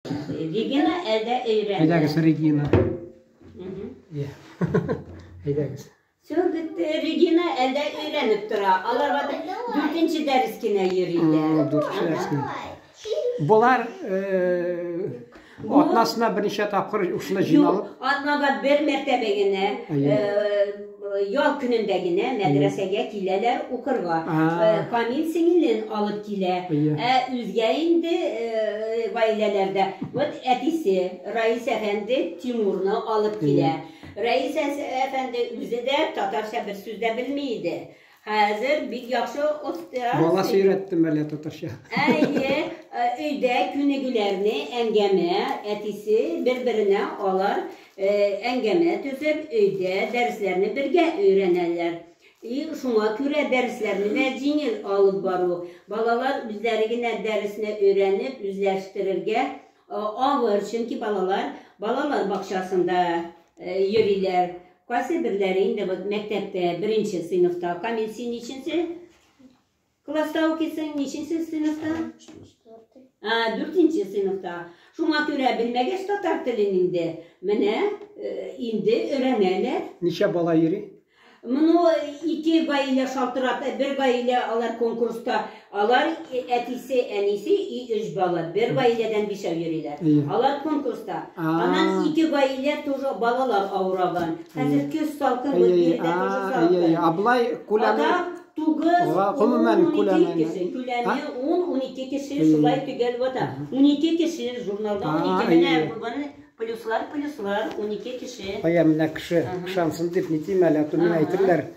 Регина әлдә өйрәнә. Әйдәгез, Регина. Иә. Әйдәгез. Все бетте. Регина әлдә өйрәнеп тора. Аларга дүртенче дәрес кенә йөриләр. Дүртенче дәрес кенә. Болар атнасына берничә тапкыр шунда җыйналып. Атнага бер мәртәбә генә ял көнендә генә мәдрәсәгә киләләр укырга. Камил сеңелен алып килә. Ә үзгә инде гаиләләрдә вот әтисе Раис әфәнде Тимурны алып килә. Раис әфәнде үзе дә татарча бер сүз дә белми иде. Хәзер бик яхшы оста. Баласы өйрәттеме әллә татарча? Әйе, өйдә күнегүләрне, әңгәмә, әтисе бер-беренә алар әңгәмә төзеп, өйдә дәресләрне бергә өйрәнәләр. И шуңа күрә дәресләрне дә җиңел алып бару. Балалар үзләре генә дәресне өйрәнеп, үзләштерергә авыр, чөнки балалар балалар бакчасында йөриләр. Кайсы берләре инде вот мәктәптә беренче сыйныфта. Камил, син ниченче класста укыйсың? Ниченче сыйныфта? Четвертый. А, дүртенче сыйныфта. Шуңа күрә белмәгәч татар телен инде, менә инде өйрәнәләр. Ничә бала йөри? Моны ике гаилә шалтырата, бер гаилә алар конкурста, алар әтисе, әнисе и өч бала, бер гаиләдән бишәү йөриләр. Алар конкурста. Аннан ике гаилә тоже балалар авыраган. Хәзер көз салкын, вот биредә тоже салкын. Ә болай күләме? Ата 9, Гомумән 12 кеше, күләме 10-12 кеше шулай төгәл вата. 12 кеше журналда 12 менә моны плюслар, плюслар, 12 кеше. Кая менә кеше ышансын дип ни дим әле, а то миңа әйтерләр.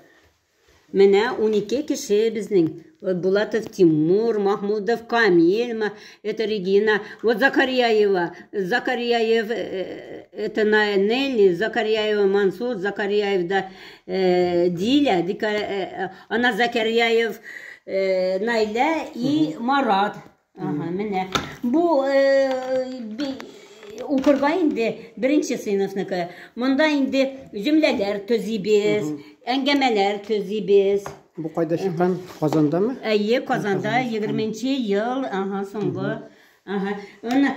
Менә 12 кеше безнең. Вот Булатов Тимур, Махмудов Камиль, это Регина, вот Закарьяева, Закарьяев, это Нелли, Закарьяева Мансур, Закарьяев, да, Диля, она Закарьяев, Найля и Марат. Ага, менә. Бу укырга инде беренче сыйныфныкы. Монда инде җөмләләр төзибез, әңгәмәләр төзибез. Бу кайда чыккан? Казандамы? Әйе, Казанда 20 ел, ага, соңгы. Ага. Аны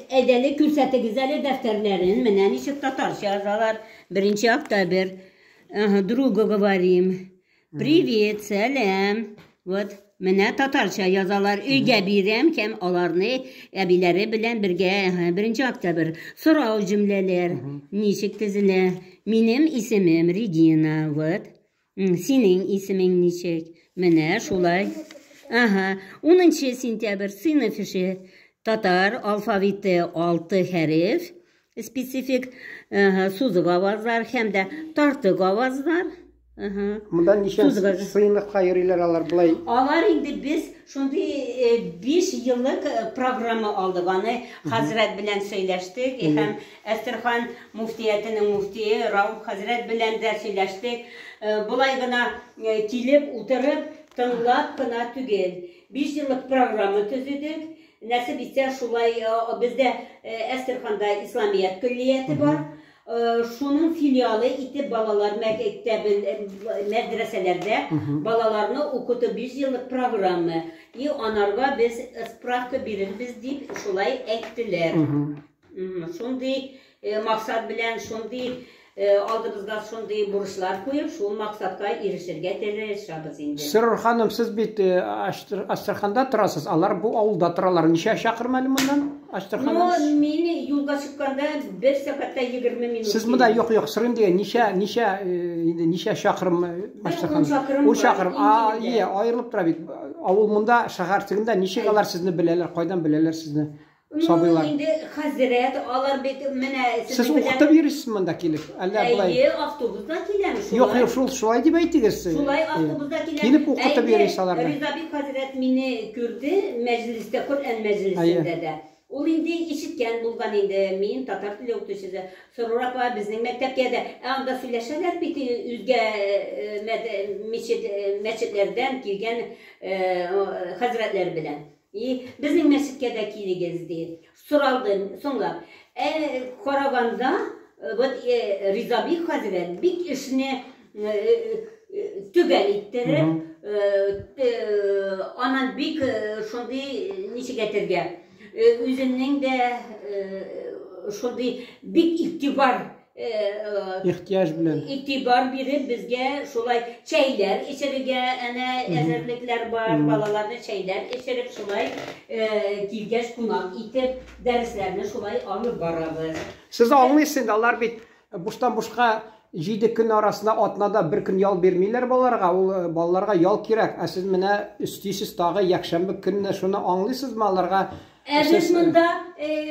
әйдәле күрсәтегез әле дәфтәрләрен. Менә ничек татарча язалар. 1 октябрь. Ага, другу говорим. Привет, сәлам. Вот, менә татарча язалар. Өйгә бирәм һәм аларны әбиләре белән бергә. Ага, 1 октябрь. Сорау җөмләләр ничек төзелә? Минем исемем Регина. Вот. Синең исемең ничек? Менә шулай. Ага, 10 сентябрь сыйныф эше. Татар алфавиты 6 хәреф. Специфик, ага, сузык авазлар һәм дә тартык авазлар. Ага. Монда ничә сыйныфка йөриләр алар болай? Алар инде без шундый 5 еллык программа алдык. Аны хәзрәт белән сөйләштек һәм Әстерхан муфтиятенең муфтие Рауф хәзрәт белән дә сөйләштек. Болай гына килеп утырып тыңлап кына түгел. 5 еллык программа төзедек. Нәсеп итсә шулай бездә Әстерханда Исламият көллияте бар. Шуның филиалы итеп балалар мәктәбе мәдрәсәләрдә балаларны укыту 5 еллык программа. И анарга без справка бирербез дип шулай әйттеләр. Шундый максат белән, шундый алдыбызга шундый бурычлар куеп, шул максатка ирешергә тырышабыз инде. Сөрүр ханым, сез бит Әстерханда торасыз, алар бу авылда торалар. Ничә чакрым әле моннан Әстерханнан? Ну, мин юлга чыкканда 1 сәгатьтә 20 минут. Сез монда юк, юк, сорыйм дигән, ничә, ничә, инде ничә чакрым Әстерхан? 10 чакрым. 10 чакрым. А, ие, аерылып тора бит. Авыл монда, шәһәр тегендә. Ничек алар сезне беләләр, кайдан беләләр сезне? Сабыйлар. Ну, инде хәзрәт, алар бит менә Сез укытып йөрисез монда килеп? Әллә болай? Әйе, автобуста киләм шулай. Юк, юк, шул шулай дип әйтегез. Шулай автобуста киләм. Килеп укытып йөрисез аларны. Ризабек хәзрәт мине күрде мәҗлестә, Коръән мәҗлесендә дә. Ул инде ишеткән булган инде, мин татар теле укытучысы. Сорыр апа безнең мәктәпкә дә. Ә анда сөйләшәләр бит үзгә мечет, мәчетләрдән килгән хәзрәтләр белән. И безнең мәчеткә дә килегез ди. Соралды соңлап. Караганда, вот Ризабек хәзрәт бик эшне төгәл иттереп, анан бик шундый ничек әйтергә, Үзенең дә шундый бик игътибар Ихтыяҗ белән. Игътибар биреп безгә шулай чәйләр эчерергә әнә әзерлекләр бар, балаларны чәйләр эчереп шулай килгәч кунак итеп дәресләрне шулай алып барабыз. Сез аңлыйсыз инде, алар бит буштан бушка 7 көн арасында атнада бер көн ял бирмиләр балаларга, ул балаларга ял кирәк. Ә сез менә өстисез тагы якшәмбе көнне, шуны аңлыйсызмы аларга? Ә без монда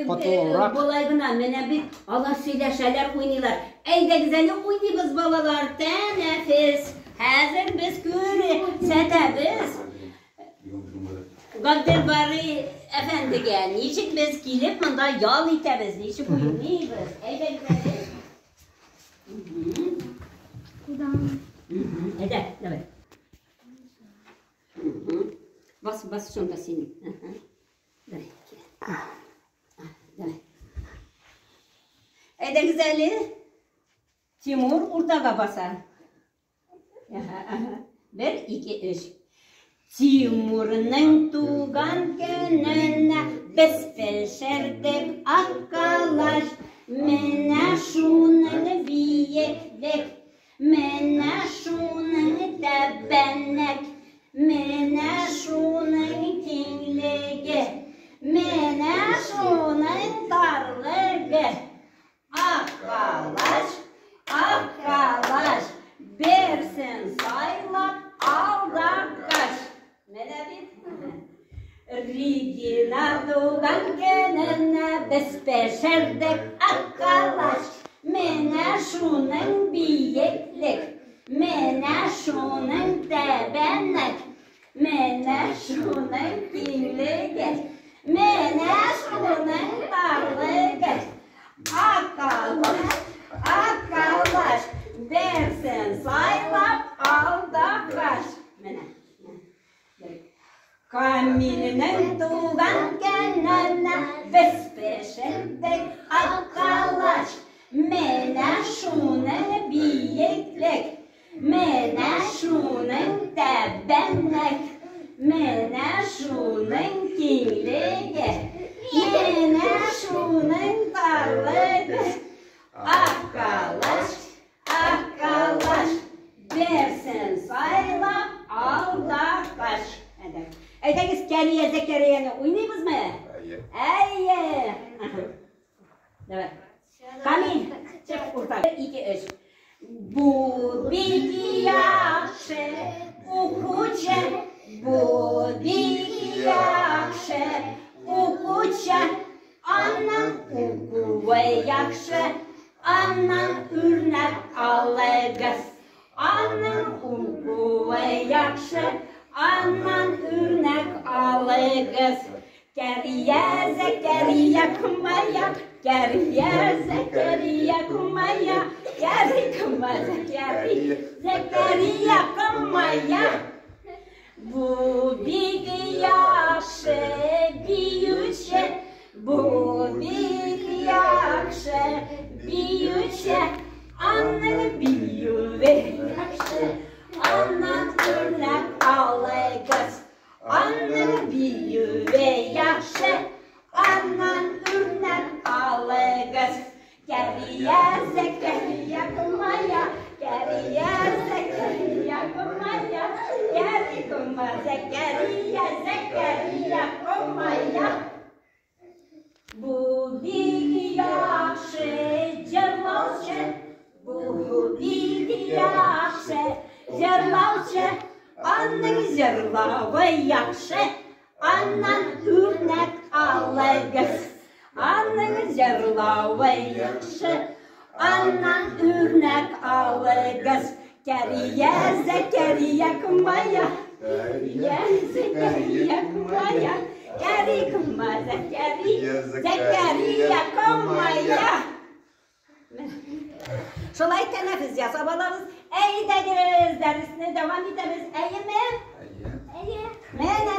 болай гына, менә бит алар сөйләшәләр, уйныйлар. Әйдәгез әле уйныйбыз, балалар, тәнәфес. Хәзер без күрсәтәбез. Габделбари әфәндегә, ничек без килеп монда ял итәбез, ничек уйныйбыз. Әйдәгез әле. Куда? Әйдә, давай. Бас, бас шунда син. Давай. Давай. Әйдәгез әле. Тимур уртага баса. Бер, ике, өч. Тимурның туган көненә без пешердек ак калач. Менә шуның биеклек, менә шуның тәбәнәк, менә шуның киңлеге, менә шуның тарлыгы. Ак калач, ак калач, берсен сайлап ал да кач. Менә бит. Регина туган көненә без пешердек ак калач. Менә шуның биеклек, менә шуның тәбәнәк, менә шуның киңлеге, менә шуның тарлыгы. Ак калач, ак калач, берсен сайлап ал да кач. Менә. Камилнең туган көненә без пешердек ак калач. Менә шуның биеклек, менә шуның тәбәнәк, менә шуның киңлеге, менә шуның тарлыгы. Ак калач, ак калач, берсен сайлап ал да кач. Әйдәгез, Кәрия Зәкәрияне уйныйбызмы? Әйе. Әйе. Давай. Камил, чык урта. 2, 3. Бу бик яхшы укучы, бу бик яхшы укучы. Аның укуы яхшы, аннан үрнәк алыгыз. Аның укуы яхшы, аннан үрнәк алыгыз. Кәрия Зәкәрия кумая, Кәрия Зәкәрия кумая, Кәри кума Зәкәрия, Зәкәрия кумая. Бу бик яхшы биюче, бу бик яхшы биюче. Аның биюе яхшы, аннан үрнәк алыгыз. Аның биюе яхшы, аннан үрнәк алыгыз. Кәрия Зәкәрия кумая, Кәрия Зәкәрия кумая, Кәри кума Зәкәрия, Зәкәрия кумая. Бу бик яхшы җырлаучы, бу бик яхшы җырлаучы. Аның җырлавы яхшы, аннан үрнәк алыгыз. Аның җырлавы яхшы, аннан үрнәк алыгыз. Кәрия Зәкәрия кумая, Кәрия Зәкәрия кумая, Кәри кума Зәкәрия, Зәкәрия кумая. Шулай тәнәфес ясап алабыз. Әйдәгез, дәресне дәвам итәбез. Әйеме? Әйе. Әйе. Менә